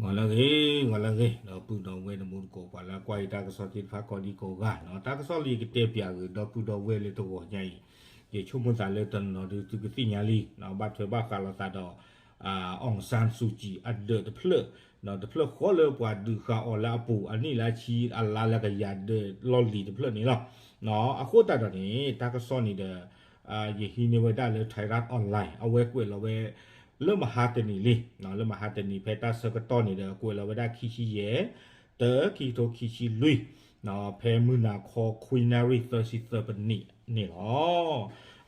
ဂီၤလၢအဂ့ၤ, ဂီၤလၢအဂ့ၤ ဒီပုၢ်ဒီဝဲၢ်တံၤသကိး ပှၤလၢကွၢ်ယတၢ်ကစီၣ်သ့ၣ်တဖၣ်ကိးဒံကိးဂၤ, တၢ်ကစီၣ်လၢယကတဲပၠးဂ့ၤ ဒီပုၢ်ဒီဝဲၢ်လၢတဂီၤညါအံၤ, ယဆိကမိၣ်သးလၢတနီၤဒုးသုကသ့ၣ်ညါလံ, ဘၣ်ထွဲဘၣ်ဃးလိာ်သးဒီး အောင်ဆန်းစုကြည် အဒၢးတဖျၢၣ်, တဖျၢၣ်ဃီလၢပှၤဒုးဃာ်အီၤလၢအပူၤ အနံၣ်လၢအဆံအလါလၢကယၤဒၢးလီၢ်လံၤတဖျၢၣ်န့ၣ်လီၤ. အဃိသတးဒီးန့ၣ် တၢ်ကစီၣ်န့ၣ်ဒီး ယဟံးန့ၢ်ဝဲဒၣ်လၢ Thairath Online အဝဲကွဲးလီၤဝဲ လၢမဟါတနံၤလံ, လၢမဟါတနံၤဖဲတၢ်ဆၢကတီၢ်န့ၣ်ဒီး ကွဲးလီၤဝဲဒၣ်ခံဆံယဲၢ်, တၢ ခံကထိခံဆံလွံၢ်, ဖဲမုၢ်နၤခီ ခွံနၣ်ရံၣ်သၢဆံသၢပနံးန့ၣ်လီၤ.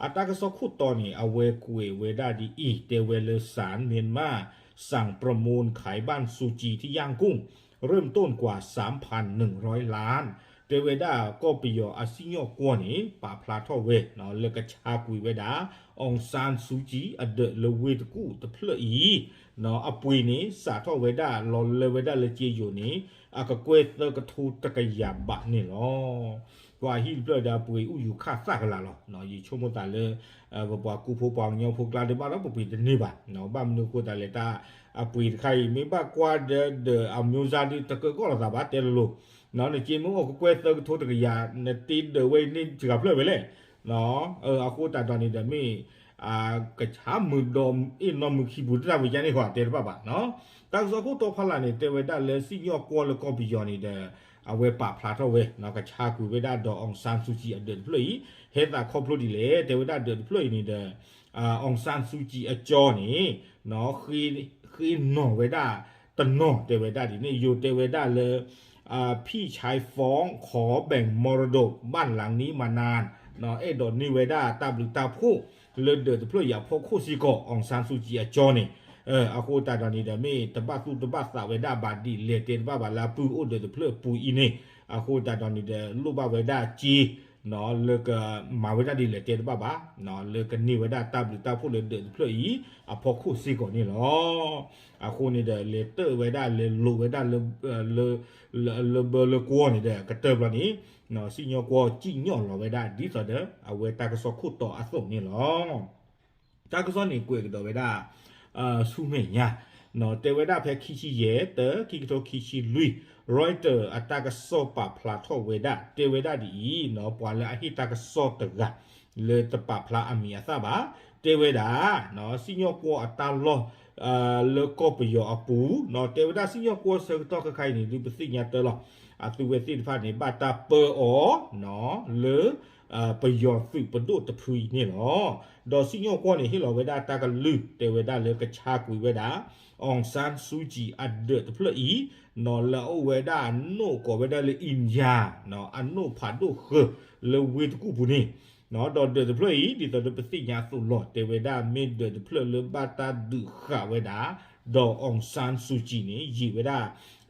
အတၢ်ကစီၣ်ခိၣ်တီန့ၣ် အဝဲကွဲးဝဲဒၣ်ဒ်အံၤ, တဲဝဲလၢ ศาลเมียนมาสั่งประมูลขายบ้านซูจีที่ย่างกุ้ง เริ่มต้นกว่า สามพันหนึ่งร้อยล้าน တဲဝဲဒၣ်ကီၢ်ပယီၤအစံၣ်ညီၣ်ကွီၢ်န့ၣ် ပာ်ဖျါထီၣ်ဝဲ လၢကဆါကွံာ်ဝဲဒၣ် အောင်ဆန်းစုကြည် အဒၢးလၢဝ့ၢ်တကူၣ်တဖျၢၣ်အံၤ, အပှ့ၤန့ၣ် စးထီၣ်ဝဲဒၣ်လီၤလၢဝဲဒၣ်လၢက့ယိၤန့ၣ် အကကွဲၢ်သၢကထိတကယၤဘးန့ၣ်လီၤ. ပှၤဟံၣ်တဖျၢၣ်ဒီးအပှ့ၤအူယူၤခၣ်သၣ်ကလာ်လီၤ. ယဆိကမိၣ်သးလၢ ပပှၤကူဖိပှၤကညီဖိကျါဒံးဘၣ်ဒီး ပပှ့ၤတန့ၢ်ဘၣ်, ဘၣ်မနုၤအဃိသတးလဲၣ် တၢ်အပှ့ၤတခါအံၤ မ့ၢ်ဘၣ်ကွၢ်ဒီး ဒီးအမျိုးသားဒုး တကၢကီၢ်လိာ်သးဘၣ် တဲလိၤလိၤ, နက့မ့ၢ်အိၣ်ကကွဲၢ်သၢကထိတကယၤ နတ့ဒၢးဝဲန့ၣ်စှၤဖျၢၣ်ဝဲလဲၣ်. အဃိသတးဒီးန့ၣ်ဒီးမ့ၢ် ကဆါမုာ်ဒီးအ့ၣ်နီၢ်မုာ်ခံပူၤတၢ်ဝံၤကါန့ၣ်ဃီ တဲတဘၣ်ဘၣ်. တၢ်ကစီၣ်ခိၣ်တီဖီလာ်န့ၣ် တဲဝဲဒၣ်လၢစံၣ်ညီၣ်ကွီၢ်လၢကီၢ်ပယီၤန့ၣ်ဒီး အဝဲပာ်ဖျါထီၣ်ဝဲ ကဆါကွံာ်ဝဲဒၣ်ဒီး အောင်ဆန်းစုကြည် အဒၢးတဖျၢၣ်အံၤ, ဟဲသးခီဖျိဒ်လဲၣ် တဲဝဲဒၣ်ဒၢးတဖျၢၣ်အံၤန့ၣ်ဒီး အောင်ဆန်းစုကြည် အကၠီန့ၣ် ဃ့နီၢ်ဝဲဒၣ်တနီၤ တဲဝဲဒၣ်ဒ်န့ၣ် ယိၤတဲဝဲဒၣ်လၢ พี่ชายฟ้องขอแบ่งมรดกบ้านหลังนี้มานาน အဲၣ်ဒိးန့ၢ်ဝဲဒၣ်တၢ်ဘျုးတၢ်ဖှိၣ်လၢဒၢးတဖျၢၣ်အံၤအဖီခိၣ်စ့ၢ်ကီး အောင်ဆန်းစုကြည် အကၠီန့ၣ်, အဃိသတးဒီးန့ၣ်ဒီးမ့ၢ်တဘၣ်သူၣ်တဘၣ်သးဝဲဒၣ်ဘၣ်ဒ်လဲၣ်တဲတဘၣ်ဘၣ် လၢအပုၢ်အိၣ်ဒၢးတဖျၢၣ်အပူၤအံၤန့ၣ်, အဃိသတးဒီးန့ၣ်ဒီးလိၣ်ဘၣ်ဝဲဒၣ်စ့ လၢကမၤဝဲဒၣ်ဒ်လဲၣ်တဲတဘၣ်ဘၣ်, လၢကန့ၢ်ဝဲဒၣ်တၢ်ဘျုးတၢ်ဖှိၣ်လၢဒၢးတဖျၢၣ်အံၤ အဖီခိၣ်စ့ၢ်ကီးန့ၣ်လီၤ. အဃိန့ၣ်ဒီး လဲၤတၢၣ်ဝဲဒၣ်လဲၤလိာ်ဝဲဒၣ် လၢဘၢလၢကွီၢ်န့ၣ်ဒီး ကတၢၢ်ဘျီန့ၣ် စံၣ်ညီၣ်ကွီၢ်စံၣ်ညီၣ်လီၤဝဲဒၣ် ဒ်သိးဒီး အဝဲတၢ်ကစီၣ်ခိၣ်တီအသိးန့ၣ်လီၤ. တၢ်ကစီၣ်န့ၣ်ကွဲးကဒီးဝဲဒၣ် ဆူမဲာ်ညါ, တဲဝဲဒၣ်ဖဲခံဆံယဲၢ် တၢ ခံကထိခံဆံလွံၢ် Reuters အတၢ်ကစီၣ်ပာ်ဖျါထီၣ်ဝဲဒၣ် တဲဝဲဒၣ်ဒ်အံၤ, ပှၤလၢအဟ့ၣ်တၢ်ကစီၣ်တဂၤ လၢတပာ်ဖျါအမံၤအသၣ်ဘၣ်, တဲဝဲဒၣ် စံၣ်ညီၣ်ကွီၢ်အတၢ်လီၢ် လၢကီၢ်ပယီၤအပူၤ, တဲဝဲဒၣ်စံၣ်ညီၣ်ကွီၢ်ဆၢကတီၢ်ခဲခါအံၤန့ၣ် ဒုးပသ့ၣ်ညါတၢ်လီၤ. အသုဝဲသ့ၣ်တဖၣ်န့ၣ် ဘၣ်တၢ်ပၢအီၤ လၢ ပယီၤသုးပဒိၣ်တဖုအံၤန့ၣ်လီၤ. ဒီးစံၣ်ညီၣ်ကွီၢ်န့ၣ် ဟ့ၣ်လီၤဝဲဒၣ်တၢ်ကလုၢ် တဲဝဲဒၣ်လၢကဆါကွံာ်ဝဲဒၣ် အောင်ဆန်းစုကြည် အဒၢးတဖျၢၣ်အံၤ လၢအအိၣ်ဝဲဒၣ်အနိၣ်ကိးဝဲဒၣ်လၢ India အနိၣ်ဖးဒိၣ်ဃၢၤ လၢဝ့ၢ်တကူၣ်ပူၤန့ၣ်, ဒီးဒၢးတဖျၢၣ်အံၤ ဒ်သိးဒီးပသ့ၣ်ညါအသိးလီၤ တဲဝဲဒၣ်မ့ၢ်ဒၢးတဖျၢၣ်လၢဘၣ်တၢ်ဒုးဃာ်ဝဲဒၣ် ဒီး အောင်ဆန်းစုကြည် န့ၣ် ယံာ်ဝဲဒၣ်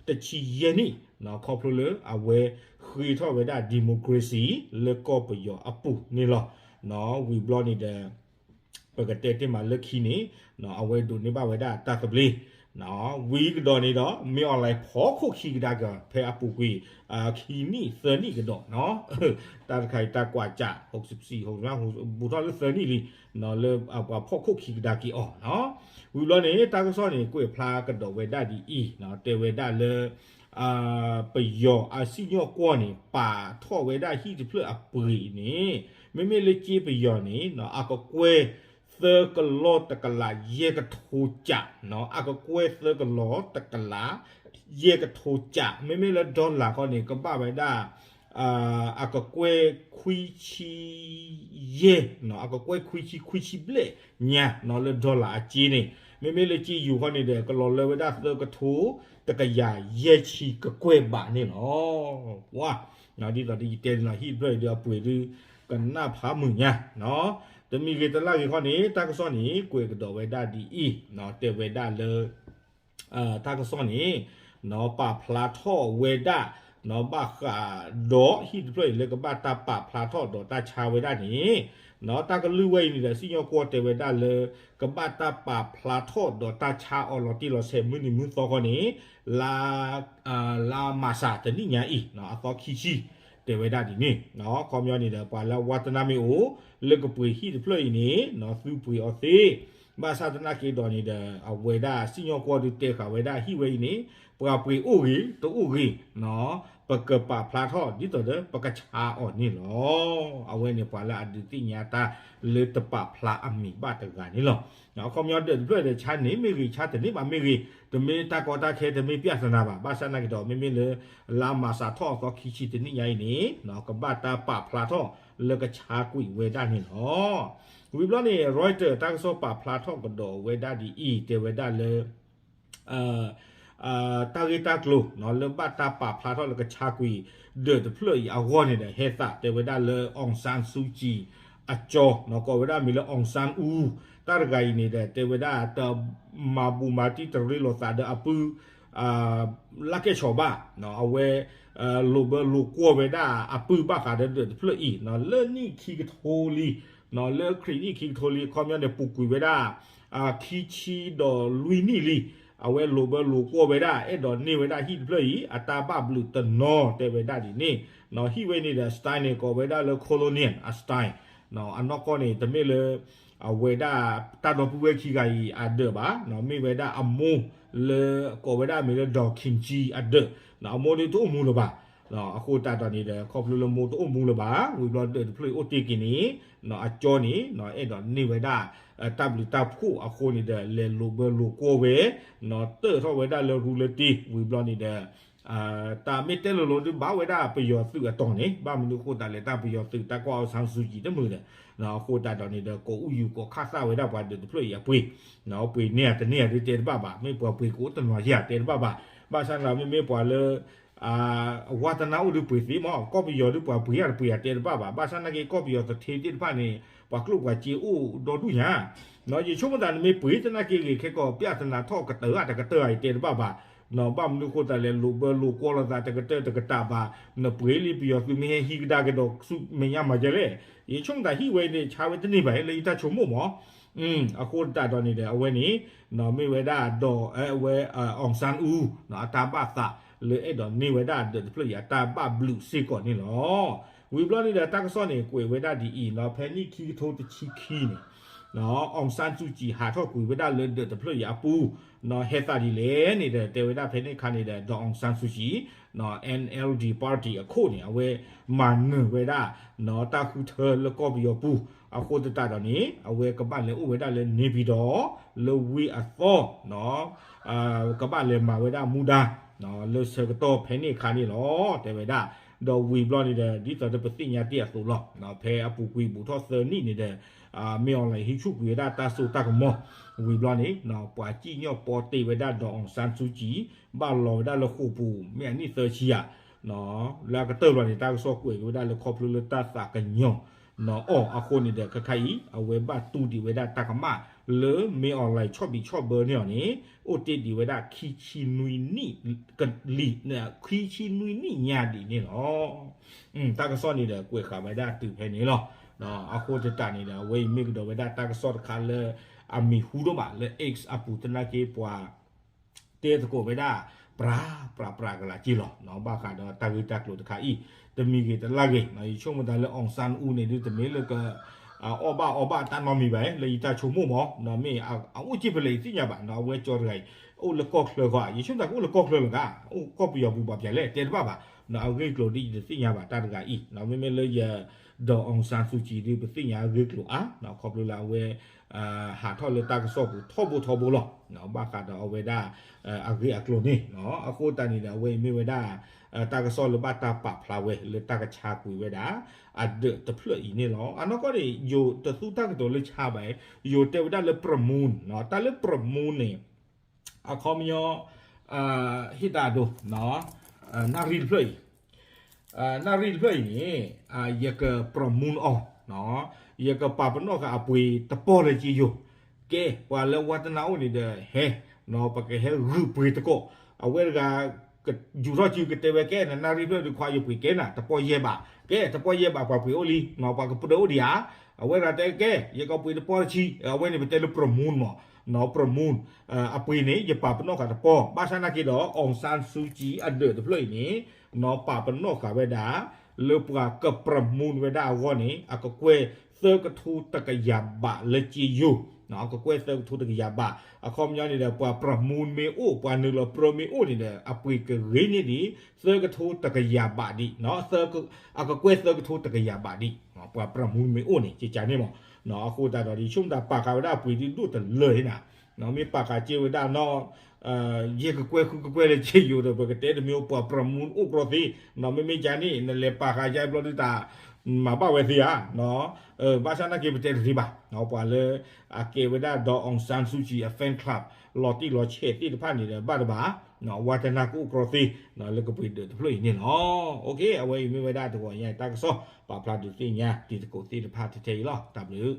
တဆံယဲၢ်နံၣ် ခီဖျိလၢအဝဲဃ့ထီၣ်ဝဲဒၣ် democracy လၢကီၢ်ပယီၤအပူၤန့ၣ်လီၤ. ဝံၤဘျီန့ၣ်ဒီး ပကတဲတ့ၢ်မးလၢခံန့ၣ် အဝဲဒိးန့ၢ်ဘၣ်ဝဲဒၣ်တၢ်သဘျ့ ဝံၤကဒီးန့ၣ်ဒီး မ့ၢ်အီၤလဲၤဖီခိၣ်ခံကဒါက့ၤ ဖဲအပူၤကွံာ် ခံနံၣ်သၢနံၣ်ကဒီး တၢ်တခါအံၤတၢ်ကွၢ်စး ဟိးစံး ဟိးစံး ဘူးထီၣ်လၢသၢနံၣ်လံ လၢပှၤဖီခိၣ်ခံကဒါက့ၤအီၤ ဝံၤဘျီန့ၣ် တၢ်ကစီၣ်န့ၣ် ကွဲးဖျါကဒီးဝဲဒၣ်ဒ်အံၤ တဲဝဲဒၣ်လၢ ပယီၤအစံၣ်ညီၣ်ကွီၢ်န့ၣ် ပာ်ထီၣ်ဝဲဒၣ်ဟံၣ်တဖျၢၣ်အပှ့ၤန့ၣ် မ့မ့ၢ်လၢက့ပယီၤန့ၣ် အကကွဲၢ်သၢကလီၢ်တကလးယဲၢ်ကထိကး အကကွဲၢ်သၢကလီၢ်တကလးယဲၢ်ကထိကး မ့မ့ၢ်လၢ dollar ခီန့ၣ် ကဘၣ်ဝဲဒၣ် အကကွဲၢ်ခွံဆံယဲၢ် အကကွဲၢ်ခွံဆံခွံဆံဘျဲၣ်ညါလၢ dollar အစ့န့ၣ် မ့မ့ၢ်လၢက့ယူၤခီန့ၣ်ဒီး ကလီၤလၢဝဲဒၣ်သၢကထိတကယၤယဲၢ်ဆံကကွဲၢ်ဘးန့ၣ်လီၤ. ဝါ ဒ်သိးဒ်ယတဲန့ၣ်လီၤ ဟံၣ်တဖျၢၣ်အံၤဒီးအပှ့ၤဒုး ကနၣ်ဖးမုာ်ညါ တမံၤဂ့ၤတလၢ်ဂ့ၤခီန့ၣ် တၢ်ကစီၣ်န့ၣ် ကွဲးကဒီးဝဲဒၣ်ဒ်အံၤ တဲဝဲဒၣ်လၢ တၢ်ကစီၣ်န့ၣ် ပာ်ဖျါထီၣ်ဝဲဒၣ် ဘၣ်ဃးဒီးဟံၣ်တဖျၢၣ်အံၤလၢကဘၣ်တၢ်ပာ်ဖျါထီၣ်ဒီးတၢ်ဆါဝဲဒၣ်န့ၣ် တၢ်ကလုၢ်ဝဲအံၤန့ၣ်ဒီး စံၣ်ညီၣ်ကွီၢ်တဲဝဲဒၣ်လၢ ကဘၣ်တၢ်ပာ်ဖျါထီၣ်ဒီးတၢ်ဆါအီၤလီၤတံၢ်လီၤဆဲးမုၢ်နံၤမုၢ်သီခီန့ၣ် လါ လါမၢ်ၡးတနံၣ်ညါအံၤ အသီခံဆံ တဲဝဲဒၣ်ဒ်န့ၣ် ခီပညီန့ၣ်ဒီး ပှၤလၢအဝါတနၢ်မ့ၢ်အိၣ် လၢကပှ့ၤဟံၣ်တဖျၢၣ်အံၤန့ၣ် သုပှ့ၤအီၤသ့ ဘၣ်ဆၣ်သနာ်က့ဒီးန့ၣ်ဒီး အဝဲဒၣ်စံၣ်ညီၣ်ကွီၢ်ဒုးတဲဃာ်ဝဲဒၣ်ဟံၣ်ဝဲအံၤန့ၣ် ပှၤပှ့ၤအိၣ်ဂ့ၤ တအိၣ်ဂ့ၤ ပကပာ်ဖျါထီၣ်ဒ်သိးဒီးပကဆါအီၤန့ၣ်လီၤ. အဝဲန့ၣ်ပှၤလၢအဒုးသ့ၣ်ညါတၢ်လၢတပာ်ဖျါအမံၤဘၣ်တဂၤန့ၣ်လီၤ. အခီပညီဒၢးတဖျၢၣ်ဒီးဆါန့ၣ်မ့ၢ်ဂ့ၤ ဆါတန့ၢ်ဘၣ်မ့ၢ်ဂ့ၤ တမ့ၢ်တၢ်ကီတၢ်ခဲ တမ့ၢ်ပြဿနာဘၣ်. ဘၣ်ဆၣ်သနာ်က့ဒီး မ့မ့ၢ်လၢ လါမၤစးထီၣ်အသီခံဆံတနံၣ်ညါအံၤန့ၣ် ကဘၣ်တၢ်ပာ်ဖျါထီၣ်လၢကဆါကွံာ်ဝဲဒၣ်န့ၣ်လီၤ. ဝံၤဘျီန့ၣ် Reuters တၢ်ကစီၣ်ပာ်ဖျါထီၣ်ကဒီးဝဲဒၣ်ဒ်အံၤ တဲဝဲဒၣ်လၢ တၢ်ဂ့ၢ်တၢ်ကျိၤလၢဘၣ်တၢ်ပာ်ဖျါထီၣ်လၢကဆါကွံာ်ဒၢးတဖျၢၣ်အံၤအဂီၢ်န့ၣ်ဒီး ဟဲသးတဲဝဲဒၣ်လၢ Aung San Suu Kyi အကၠီ ကိးဝဲဒၣ်မံၤလၢ Aung San Suu တၢ်တဂၤအံၤန့ၣ်ဒီး တဲဝဲဒၣ်တမၤဘူးမၤတံၢ်တရ့လိာ်သးဒီးအပုၢ် လၢကဲဆီးဘၣ် အဝဲ လိာ်ဘၢလိာ်ကွီၢ်ဝဲဒၣ်အပုၢ်ဘၣ်ဃးဒီးဒၢးတဖျၢၣ်အံၤ လၢနံၣ်ခံကထိလံ လၢခရံာ်နံၣ်ခံကထိလံ အခီပညီန့ၣ် ပူၤကွံာ်ဝဲဒၣ် ခံဆံဒီးလွံၢ်နံၣ်လံ အဝဲလိာ်ဘၢလိာ်ကွီၢ်ဝဲဒၣ် အဲၣ်ဒိးန့ၢ်ဝဲဒၣ်ဟံၣ်တဖျၢၣ်အံၤ အတၢ်ဘၣ်ဘျုးတနီၤ တဲဝဲဒၣ်ဒ်န့ၣ် ဟံၣ်ဝဲန့ၣ်ဒီး style န့ၣ် ကိးဝဲဒၣ်လၢ colonial အ style အနီၢ်ကီၢ်န့ၣ် တမ့ၢ်လၢ အဝဲဒၣ်တၢ်ဒီပုၢ်ဝဲၢ်ခံဂၤအံၤအဒၢးဘၣ် မ့ၢ်ဝဲဒၣ်အမိၢ်လၢ ကိးဝဲဒၣ်မံၤလၢ Daw Khin Chit အဒၢး အမိၢ်ဒုးတအိၣ်မူလၢၤဘၣ် အဃိသတးဒီးန့ၣ်ဒီး ခီဖျိလၢမိၢ်တအိၣ်မူလၢၤဘၣ် ဝံၤဘျီဒၢးတဖျၢၣ်အံၤအိၣ်တ့ၢ်က့ၤန့ၣ် အကၠီန့ၣ် အဲၣ်ဒိးန့ၢ်ဝဲဒၣ် တၢ်ဘျုးတၢ်ဖှိၣ်အဃိန့ၣ်ဒီး လဲၤလိာ်ဘၢလိာ်ကွီၢ်ဝဲ တၢၣ်ထီၣ်ဝဲဒၣ်လၢရူလၢတ့ ဝံၤဘျီန့ၣ်ဒီး တၢ်မ့ၢ်တဲလိၤလိၤဒုးဘၣ်ဝဲဒၣ်ပယီၤသုးအတီၢ်န့ၣ် ဘၣ်မနုၤအဃိသတးလဲၣ် တၢ်ပယီၤသုးတၢ်ကွၢ် Aung San Suu Kyi တမုာ်ဒီး အဃိသတးဒီးန့ၣ်ဒီး ကိးအူယူၤကိးခးသၣ်ဝဲဒၣ်ပှၤဒၢးတဖျၢၣ်အံၤအပှ့ၤ ပှ့ၤန့ၢ်ဧါတန့ၢ်ဧါဒုးတဲတဘၣ်ဘၣ် မ့ၢ်ပှၤပှ့ၤကအိၣ်တနီၤယၤတဲတဘၣ်ဘၣ် ဘၣ်ဆၣ်န့ၣ်လီၤ မ့မ့ၢ်ပှၤလၢ ဝါသနာအိၣ်ဒုးပှ့ၤသ့မး ကီၢ်ပယီၤဒုးပှၤပှ့ၤဧါတပှ့ၤဧါတဲတဘၣ်ဘၣ် ဘၣ်ဆၣ်နာ်က့ကီၢ်ပယီၤသထ့သ့ၣ်တဖၣ်န့ၣ် ပှၤကျိၣ်ပှၤစ့အိၣ်ဒီဒူၣ်ညါ ယဆိကမိၣ်သးနမ့ၢ်ပှ့ၤသနာ်က့ဂ့ၤ ခဲကိာ်ပြဿနာထီၣ်ကတၢၢ်ဧါတကတၢၢ်ဧါအံၤတဲတဘၣ်ဘၣ် ဘၣ်မနုၤအဃိသတးလဲၣ် လိာ်ဘၢလိာ်ကွီၢ်လိာ်သးတကတၢၢ်တကတၢၢ်ဘၣ် နပှ့ၤလံပယီၤသုးမ့ၢ်ဟဲဟံးကဒါက့ၤဒီး ဆူမဲာ်ညါမၤဒ်လဲၣ် ယဆိကမိၣ်သးဟံၣ်ဝဲန့ၣ် ဆါဝဲတန့ၢ်ဘၣ်လၢယတၢ်ဆိကမိၣ်မး အဃိသတးဒီးန့ၣ်ဒီး အဝဲန့ၣ် မ့ၢ်ဝဲဒၣ်ဒီး အဝဲ Aung San Suu အတၢ်ဘၣ်သးလၢအဲၣ်ဒိးန့ၢ်ဝဲဒၣ်ဒၢးတဖျၢၣ်အံၤအတၢ်ဘၣ်ဘျုးစ့ၢ်ကီးန့ၣ်လီၤ. ဝံၤဘျီန့ၣ်ဒီးတၢ်ကစီၣ်န့ၣ် ကွဲးဝဲဒၣ်ဒ်အံၤ ဖဲနံၣ်ခံကထိတဆံခံန့ၣ် Aung San Suu Kyi ဟးထီၣ်ကွံာ်ဝဲဒၣ်လၢဒၢးတဖျၢၣ်အံၤအပူၤ ဟဲသးဒ်လဲၣ်န့ၣ်ဒီး တဲဝဲဒၣ်ဖဲန့ၣ်အခါန့ၣ်ဒီး ဒီး Aung San Suu Kyi N L D party အခိၣ်န့ၣ် အဝဲမၤနၢၤဝဲဒၣ် တၢ်ဃုထၢလၢကီၢ်ပယီၤပူၤ အဃိသတးဒီးန့ၣ် အဝဲကဘၣ်လဲၤအိၣ်ဝဲဒၣ်လၢ နေပြည်တော် လၢဝ့ၢ်အသီ ကဘၣ်လဲၤမၤဝဲဒၣ်မူဒါ လၢဆၢကတီၢ်ဖဲန့ၣ်အခါန့ၣ်လီၤ တဲဝဲဒၣ် ဒီးဝံၤဘျီန့ၣ်ဒီး ဒ်သိးဒီးပသ့ၣ်ညါတ့ၢ်အသိးလီၤ ဖဲအပူၤကွံာ်ဘူးထီၣ်သၢနံၣ်န့ၣ်ဒီး မင်းအောင်လှိုင် ဟံးဆူၣ်ကွံာ်ဝဲဒၣ်တၢ်စိတၢ်ကမီၤ ဝံၤဘျီန့ၣ် ပှၤစံၣ်ညီၣ်ပီတ့ၢ်ဝဲဒၣ်ဒီး Aung San Suu Kyi ဘၣ်လီၤဝဲဒၣ်လၢဃိာ်ပူၤ မ့ၢ်အနံၣ်သၢဆံယၤ လၢအကတၢၢ်ဘျီန့ၣ် တၢ်ကစီၣ်ကွဲးက့ၤဝဲဒၣ်လၢခီဖျိလၢတၢ်သးကညီၤ အီၤအဃိန့ၣ်ဒီး ခဲခါအံၤ အဝဲဘၣ်တူၢ်ဒံးဝဲဒၣ်တၢ်ကမၣ်လၢ မင်းအောင်လှိုင် ဆီၣ်ဘံးဆီၣ်ဘၢန့ၢ်အီၤန့ၣ် အိၣ်တ့ၢ်ဒံးဝဲဒၣ်ခံဆံနွံနံၣ် လံ ခံဆံနွံနံၣ်ညါဒ်န့ၣ်လီၤ. တၢ်ကစီၣ်န့ၣ်ဒီး ကွဲးဃာ်ဝဲဒၣ်တုၤဖဲန့ၣ်လီၤ. အဃိသတးန့ၣ်ဒီး အဝဲအံၤမ့ၢ်ကဒီးဝဲဒၣ်တၢ်ကစီၣ်တခါလၢ အမံၤဟူဒိၣ်ဘၣ်လၢ X အပူၤသနာ်က့ပှၤ တဲသကိးဝဲဒၣ် ပြးပြးပြးကလးက့လီၤ. ဘၣ်ဃးဒီးတၢ်ဂ့ၢ်တၢ်ကျိၤတခါအံၤ တမံၤဂ့ၤတလၢ်ဂ့ၤ ယဆိကမိၣ်သးလၢ Aung San Suu Kyi န့ၣ်ဒုး တမ့ၢ်လၢက အီၣ်ဘၣ်အီဘၣ်တၢ်နီတမံၤဘၣ် လၢယတၢ်ဆိကမိၣ်မး မ့ၢ်အအိၣ်က့ၤဖဲလဲၣ်ယသ့ၣ်ညါဘၣ် အဝဲကၠီတဂၤအံၤ အိၣ်လၢကီၢ်ချၢဃီ ယဆိကမိၣ်သးကအိၣ်လၢကီၢ်ချၢလၢၤဂၤ အိၣ်ကီၢ်ပယီၤပူၤဘၣ်ပျဲလဲၣ် တဲတဘၣ်ဘၣ် အဂ့ၢ်ကျိၤဒ်ယတသ့ၣ်ညါဘၣ်တၢ်တဂၤအံၤ မ့မ့ၢ်လၢယ ဒီး Aung San Suu Kyi ဒုး ပသ့ၣ်ညါအဂ့ၢ်ကျိၤအါ ခီဖျိလၢအဝဲ ဟးထီၣ်လၢတၢ်ကစီၣ်ပူၤထီဘိထီဘိလီၤ. ဘၣ်ဃးဒီးအဝဲဒၣ် အဂ့ၢ်အကျိၤန့ၣ် အဃိသတးန့ၣ်ဒီး အဝဲအံၤမ့ၢ်ဝဲဒၣ် တၢ်ကစီၣ်လၢဘၣ်တၢ်ပာ်ဖျါဝဲလၢတၢ်ကဆါကွံာ်ဝဲဒၣ် အဒၢးတဖျၢၣ်အံၤန့ၣ်လီၤ. အနီၢ်ကီၢ်န့ၣ် ယိၤတသူတၢ်ကတိၤလၢဆါဘၣ် ယိၤတဲဝဲဒၣ်လၢ ประมูล တၢ်လၢ ประมูล န့ၣ် အခီပညီ ဟ့ၣ်တၢ်အဒိ နၣ်ရံၣ်တဖျၢၣ်အံၤ နၣ်ရံၣ်တဖျၢၣ်အံၤန့ၣ် ယက ประมูล အီၤ ယကပာ်ပနီၣ်ဃာ်အပှ့ၤတပီၢ်လၢက့ယိၤ ကဲ ပှၤလၢဝါသနာအိၣ်န့ၣ်ဒီးဟဲ ပကဟဲဂုာ်ပှ့ၤသကိး အဝဲတဂၤ ယူၤထီၣ်စုကတဲဝဲကဲ နနၣ်ရံၣ်တဖျၢၣ်ဒုးခွါယပှ့ၤကဲနၤ တပီၢ်ယဲၢ်ဘး ကဲ တပီၢ်ယဲၢ်ဘးပှၤပှ့ၤအိၣ်လံ ပှၤကပဒၢအိၣ်ဒံးဧါ အဝဲတဂၤတဲကဲ ယကပှ့ၤတပီၢ်တဆံ အဝဲန့ၣ်ပတဲလၢ ประมูล မး ประมูล အပှ့ၤန့ၣ် ယပာ်ပနီၣ်ဃာ်တပီၢ် ဘၣ်ဆၣ်နာ်က့ဒီး Aung San Suu Kyi အဒၢးတဖျၢၣ်အံၤန့ၣ် ပာ်ပနီၣ်ဃာ်ဝဲဒၣ် လၢပှၤက ประมูล ဝဲဒၣ်အဂီၢ်န့ၣ် အကကွဲၢ်သၢကထိတကယၤဘးလၢက့ယိၤ အကကွဲၢ်သၢကထိတကယၤဘး, အခီပညီန့ၣ်ဒီး ပှၤပြၢမူမ့ၢ်အိၣ် ပှၤနုာ်လီၤပြၢမ့ၢ်အိၣ်န့ၣ်ဒီး အပှ့ၤကဂ့ၤန့ၢ်ဒံး သၢကထိတကယၤဘးဒံး, အကကွဲၢ်သၢကထိတကယၤဘးဒံး, ပှၤပြၢမူမ့ၢ်အိၣ်န့ၣ် ကကန့ၣ်မး, အဃိသတးဒီး ယဆိကမိၣ်တၢ်ပာ်ဃာ်ဝဲဒၣ်အပှ့ၤဒုးဒိၣ်တလၢာ်န့ၣ်နၤ, မ့ၢ်ပာ်ဃာ်က့ၤဝဲဒၣ်နီၤ ယဲၢ်ကကွဲၢ်ဃုကကွဲၢ်လၢက့ယိာ်ဒီး ပကတဲတမ့ၢ်ပှၤပြၢမူအိၣ်ကြီသ့, မ့မ့ၢ်ကန့ၣ် နလဲၤပာ်ဃာ်ယါဘျီဒုးတၢ် မၤဘၣ်ဝဲသ့ဧါ, ဘၣ်ဆၣ်နာ်က့ပတဲတသ့ဘၣ်, ပှၤလၢအကဲဝဲဒၣ် ဒေါ်အောင်ဆန်းစုကြည် အ fan club လီၤတံၢ်လီၤဆဲးသ့ၣ်တဖၣ်န့ၣ်ဒီး ဘၣ်တဘၣ် ဝါတနၢ်ကအိၣ်ကြီသ့ လၢကပှ့ၤဒၢးတဖျၢၣ်အံၤန့ၣ်လီၤ. အဝဲအံၤမ့ၢ်ဝဲဒၣ်တဂီၤညါအံၤတၢ်ကစီၣ် ပာ်ဖျါဒုးသ့ၣ်ညါတံၤသကိးသ့ၣ်တဖၣ်ထဲထဲအံၤလီၤ. တၢ်ဘျုး